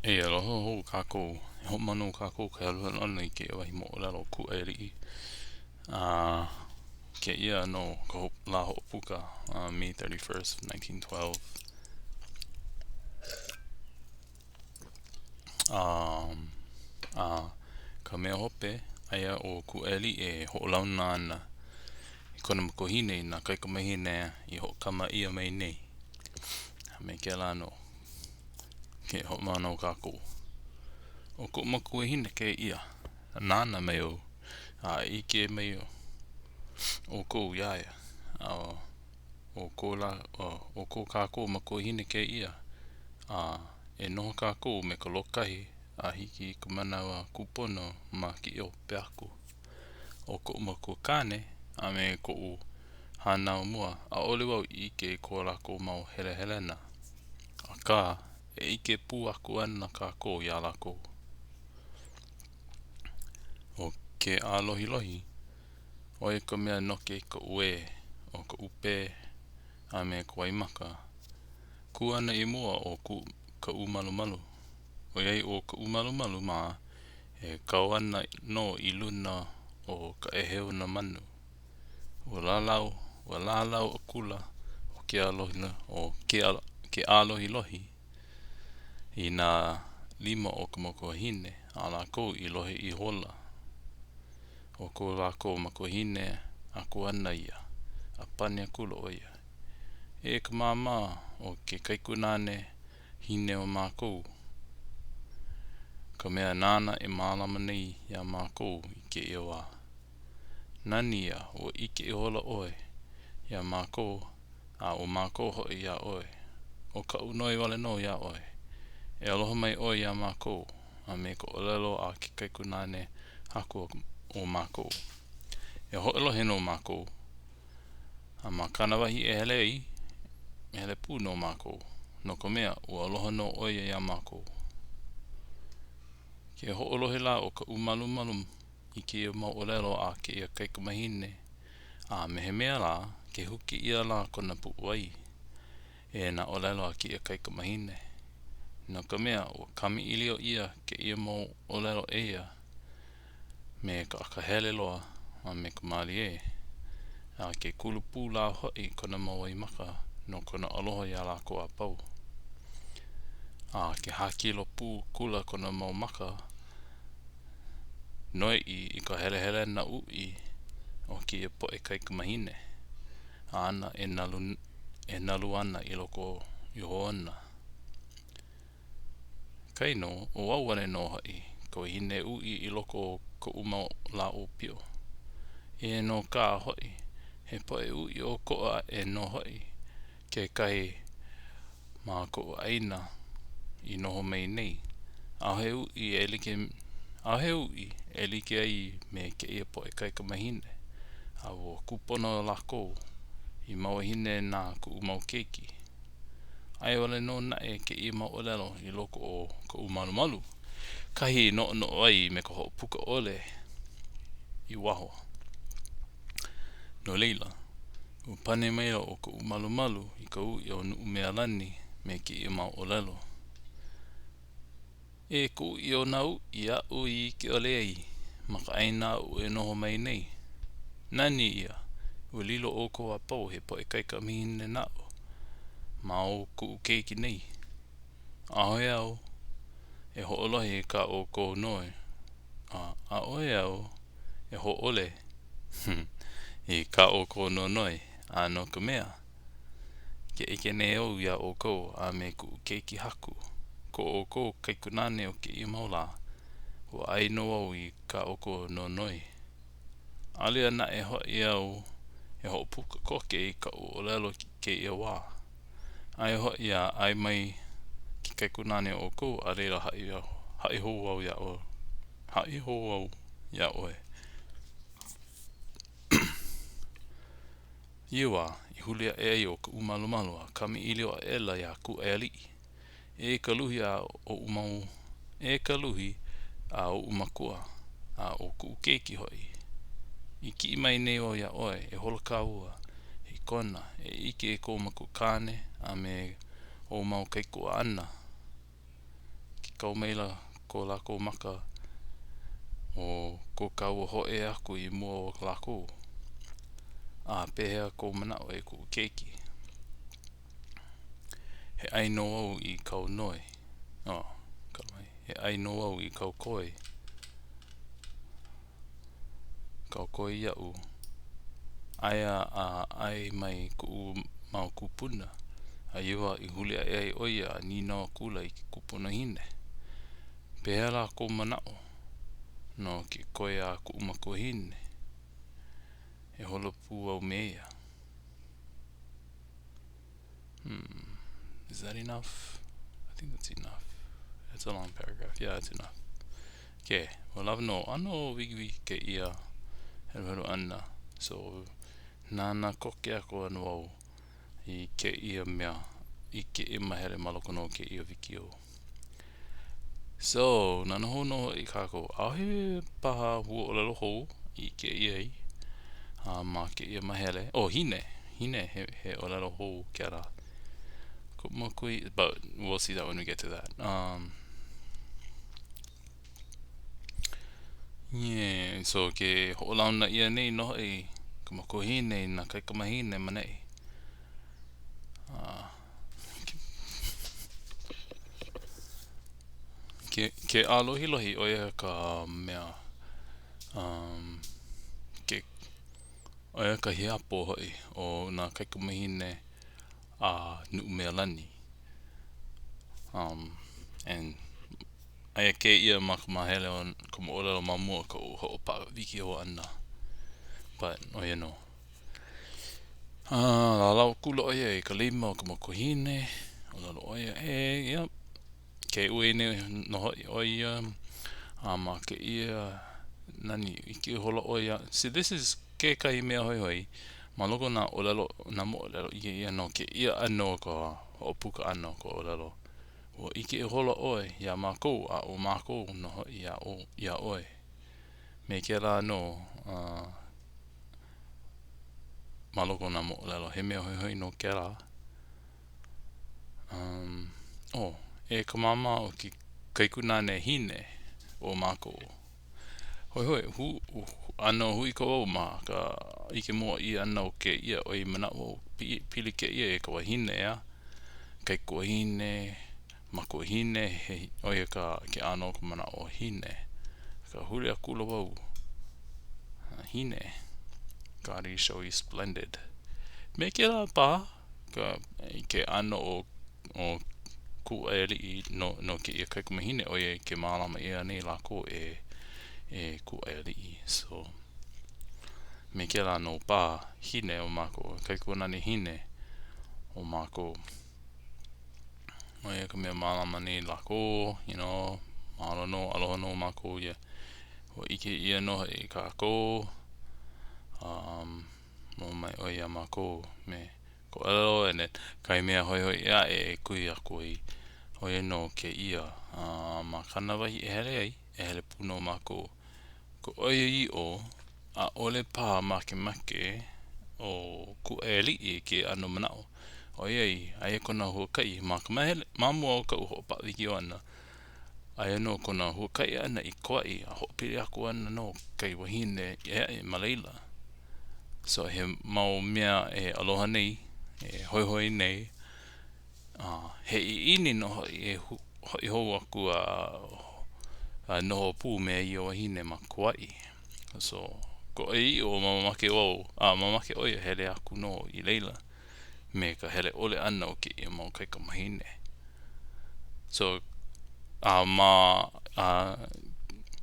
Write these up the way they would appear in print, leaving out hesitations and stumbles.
E aloha hou kākou. E hoʻomana kākou ka heluhelu ʻana i kēia wahi moʻolelo kūʻai aliʻi. A kēia nō ka lā hoʻopuka, uh, May 31st, 1912. Um, a ka mea hope, aia ʻo Kūʻaialiʻi e hoʻolauna ana i kona makuahine i nā kaikamahine i hoʻokama ʻia mai nei. A me kēlā nō. Ke hoʻomana o kākou. ʻO koʻu makuahine kēia, nānā mai au a ʻike mai ʻoukou iā ia. A ʻo ko lā, ʻo ko kākou makuahine kēia, a e noho kākou me ka lōkahi a hiki i ka manawa kūpono ma kēia hope aku. ʻO koʻu makuakāne a me koʻu hānau mua, ʻaʻole wau i ʻike i ko lākou mau helehelena, akā, e ʻike pū aku ana kākou iā lākou. ʻO ke ʻālohilohi, ʻo ia ka mea noke i ka uē, ʻo ka ʻupē, a me ka waimaka. Kū ana i mua o Kaʻūmalumalu, ʻoiai ʻo Kaʻūmalumalu mā e kau ana nō i luna o ka ʻēheu o nā manu. Ua lālau, ua lālau akula ʻo ke ʻālohilohi i nā lima o ka makuahine a lākou i lohe ihola ʻo ko lākou makuahine aku ana ia, a pane akula ʻo ia, E ka māmā o ke kaikunāne hine o mākou, ka mea nāna e mālama nei iā mākou i kēia wā. Nani ia, ua ʻike ihola ʻoe iā mākou a ʻo mākou hoʻi iā ʻoe. ʻO kaʻu noi wale nō iā ʻoe, e aloha mai ʻoe iā mākou a me ka ʻōlelo a ke kaikunāne haku o mākou. E hoʻolohe nō mākou, a ma kāna wahi e hele ai, e hele pū nō mākou, no ka mea, ua aloha nō ʻo ia iā mākou. Ke hoʻolohe lā ʻo Kaʻūmalumalu i kēia mau ʻōlelo a kēia kaikamahine, a me he mea lā, ke huki ʻia lā kona puʻuwai e nā ʻōlelo a kēia kaikamahine. No ka mea, ua kamaʻilio ʻia kēia mau ʻōlelo e ia me ka akahele loa a me ka mālie, a ke kulu pū lā hoʻi kona mau waimaka no kona aloha iā lākou a pau. A ke hākilo pū akula kona mau maka noiʻi i ka helehelena uʻi o kēia poʻe kaikamahine āna e nalu, e nalu ana i loko iho ona. Kainō, ʻo au wale nō hoʻi ka wahine uʻi i loko o koʻu mau lā ʻōpio. Eia nō kā hoʻi, he poʻe uʻi ʻokoʻa aʻe nō hoʻi kekahi ma koʻu ʻāina i noho mai nei. ʻAʻohe uʻi e like, ʻaʻohe uʻi e like ai me kēia poʻe kaikamahine, a ua kūpono lākou i mau wāhine na kuʻu mau keiki. Aia wale nō naʻe kēia mau ʻōlelo i loko o Kaʻūmalumalu, kahi i noʻonoʻo ai me ka hoʻopuka ʻole i waho. No laila, ua pane maila ʻo Kaʻūmalumalu i ka uʻi o Nuʻumealani me kēia mau ʻōlelo, E ka uʻi o nā uʻi aʻu i ʻike ʻole ai ma ka ʻāina aʻu e noho mai nei. Nani ia, ua lilo ʻoukou a pau he poʻe kaikamahine naʻu ma o kuʻu keiki nei. ʻAʻohe au e hoʻolohe i kā ʻoukou noi, a ʻaʻohe au e hōʻole i kā ʻoukou nonoi, a no ka mea, ke ʻike nei au iā ʻoukou a me kuʻu keiki haku, ko ʻoukou kaikunāne o kēia mau lā, ua ʻae nō au i kā ʻoukou nonoi. ʻAʻole naʻe hoʻi au e hoʻopuka koke i kaʻu ʻōlelo i kēia wā. Aia hoʻi a ʻae mai ke kaikunāne o ʻoukou, a laila haʻi, haʻi hou au iā ʻoe, haʻi hou au iā ʻoe. I ia wā, i huli aʻe ai ʻo Kaʻūmalumalu a kamaʻilio aʻela iā Kūʻaialiʻi, E ka luhi a oʻu mau, e ka luhi a oʻu makua, a ʻo kuʻu keiki hoʻi. I kiʻi mai nei wau iā ʻoe, e holo kāua i Kona, e ʻike i kou makuakāne a me ou mau kaikuaʻana. kau maila ko lākou maka ʻo ko kāua hōʻea aku i mua o lākou. A pehea kou manaʻo e kuʻu keiki? He ʻae nō au i kāu noi. Oh, he ʻae nō au i kāu koi. Kāu koi iaʻu. Aia a ʻae mai kuʻu mau kūpuna. A ia wā i huli aʻe ai ʻo ia a nīnau akula i ke kupunahine. Pehea lā kou manaʻo no ke koi a kuʻu makuahine e holo pū au me ia? Hmm, is that enough? I think that's enough. It's a long paragraph. Yeah, it's enough. Okay, ua lawa nō. ʻAno wikiwiki kēia heluhelu ʻana. So, nānā koke aku ana wau i kēia mea, i kēia mahele ma loko nō o kēia wikiō. So, nānā hou nō hoʻi kākou. ʻAʻohe paha huaʻōlelo hou i ʻike ʻia ai a ma kēia mahele. Oh, hine! Hine, he, he ʻōlelo hou kēlā. Makui, but we'll see that when we get to that. Um, yeah, so ke hoʻolauna ʻia nei nō hoʻi ka makuahine i nā kaikamahine ma neʻi. Uh, ke, ke ʻālohilohi ʻo ia ka mea um, ke, ʻo ia ka hiapo hoʻi o nā kaikamahine a Nuʻumealani. Um, and aia kēia ma ka māhele o ka moʻolelo ma mua o koʻu hoʻopaʻa wikiō ʻana. But, ʻo ia nō. A lālau akula ʻo ia i ka lima o ka makuahine, ʻōlelo ʻo ia, e, yep, ke uē nei nō hoʻi ʻo ia, a ma kēia nani, ʻike ihola ʻo ia. See, this is kekahi mea hoihoi ma loko o nā ʻōlelo, nā moʻolelo ʻike ʻia no kēia ʻano o ka hoʻopuka ʻana o ka ʻōlelo. Ua ʻike ihola ʻoe iā mākou, a ʻo mākou nō hoʻi iā, iā ʻoe. Me kēlā nō, uh, ma loko o nā moʻolelo. He mea hoihoi nō kēlā. Um, oh, e ka māmā o ke kaikunāne hine o mākou. Hoihoi, hu, hu, ʻano huikau au ma ka ʻike mua ʻia ʻana o kēia, ʻoiai manaʻo wau, pili kēia i ka wahine, ʻeā? Kaikuahine, Makuahine, he, ʻo ia ka, ke ʻano o ka manaʻo hine. Akā huli akula wau, hine, gaudy, showy, splendid. Me kēlā paha ka, ke ʻano o, o Kūʻaiāliʻi no, no kēia kaikamahine, ʻoiai ke mālama ʻia nei lākou e, e Kūʻaiāliʻi. So, me kēlā nō paha, hine o mākou, kaikuanane hine o mākou. ʻO ia ka mea mālama nei lākou, you know, mahalo nō, aloha nō mākou ia. Ua ʻike ʻia nō hoʻi kākou, um, noho mai ʻoe iā mākou me ka ʻōlelo and then kahi mea hoihoi ʻē aʻe e kuhi aku ai, ʻo ia nō kēia, uh, ma kāna wahi e hele ai, e hele pū nō mākou. Ka ʻoiaʻiʻo, ʻaʻole paha makemake ʻo Kūʻaiāliʻi i kēia ʻano manaʻo, ʻoiai, aia kona huakaʻi ma ka mahele ma mua o kaʻu hoʻopaʻa wikiō ʻana. Aia nō kona huakaʻi ʻana i Kauaʻi a hoʻopili aku ana nō kahi wahine ʻē aʻe ma laila. So he mau mea e aloha nei, e hoihoi nei, A he ʻiʻini nō hoʻi e hoʻi hou aku a noho pū me ia wahine ma Kauaʻi. So, ka ʻoiaʻiʻo mamake wau, a mamake ʻo ia hele aku nō i laila me ka hele ʻole ʻana o kēia mau kaikamahine. So, a ma, a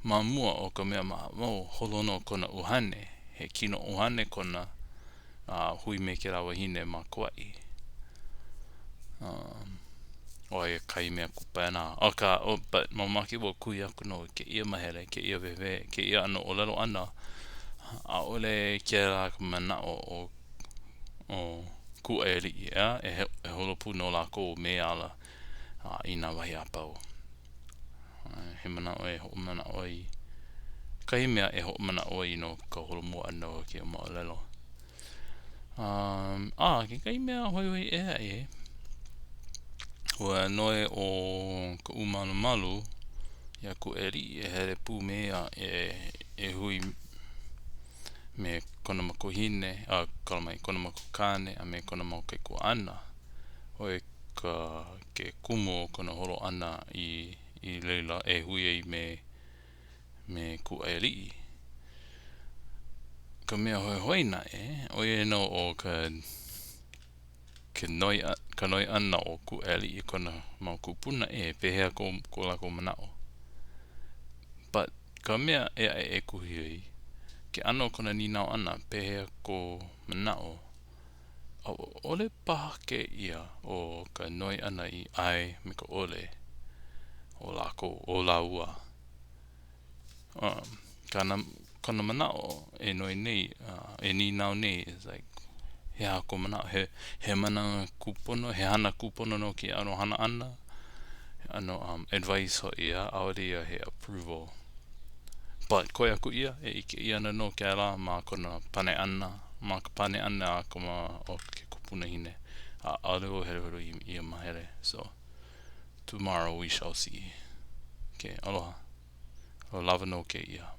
ma mua o ka mea maʻamau, holo nō kona ʻuhane, he kino ʻuhane kona a hui me kēlā wahine ma Kauaʻi. Um, ʻo ia kahi mea kupaianaha. Akā, oh, but mamake wau kuhi aku nō i kēia mahele, kēia wehewehe, kēia ʻano ʻōlelo ʻana, ʻaʻole kēlā ka manaʻo o, o Kūʻaiāliʻi, ʻeā? E, e holo pū nō lākou me ia ala a, i nā wahi a pau. He manaʻo e hoʻomanaʻo ai, kahi mea e hoʻomanaʻo ai no ka holomua ʻana o kēia moʻolelo. Um, a, kekahi mea hoihoi ʻē aʻe. Ua noi ʻo Kaʻūmalumalu iā Kūʻaiāliʻi e hele pū me ia e, e hui me kona makuahine, a kala mai, kona makuakāne a me kona mau kaikuaʻana. ʻO ia ka, ke kumu o kona holo ʻana i, i laila e hui ai me, me Kūʻaiāliʻi. Ka mea hoihoi naʻe, ʻo ia nō ʻo ka ke noi, ka noi ʻana o Kūʻaiāliʻi i kona mau kūpuna ē, pehea ko, ko lākou manaʻo. But ka mea ʻē aʻe e kuhi ai, ke ʻano o kona nīnau ʻana, pehea kou manaʻo, ʻaʻole paha kēia ʻo ka noi ʻana i ʻae me ka ʻole o lākou, o lāua. Um, kāna, kona manaʻo e noi nei, uh, e nīnau nei is like, he aha kou manaʻo? He, he mana kūpono, he hana kūpono no kēia ʻano hana ʻana? He ʻano um, advice hoʻi, ia, ʻaʻole ia he approval. But koe aku ia, e ʻike ʻia ana nō kēlā ma kona pane ʻana, ma ka pane ʻana a ka ma o ke kupunahine. A ʻaʻole wau heluhelu i ia māhele. So, tomorrow we shall see. Okay, aloha. Ua lawa nō kēia.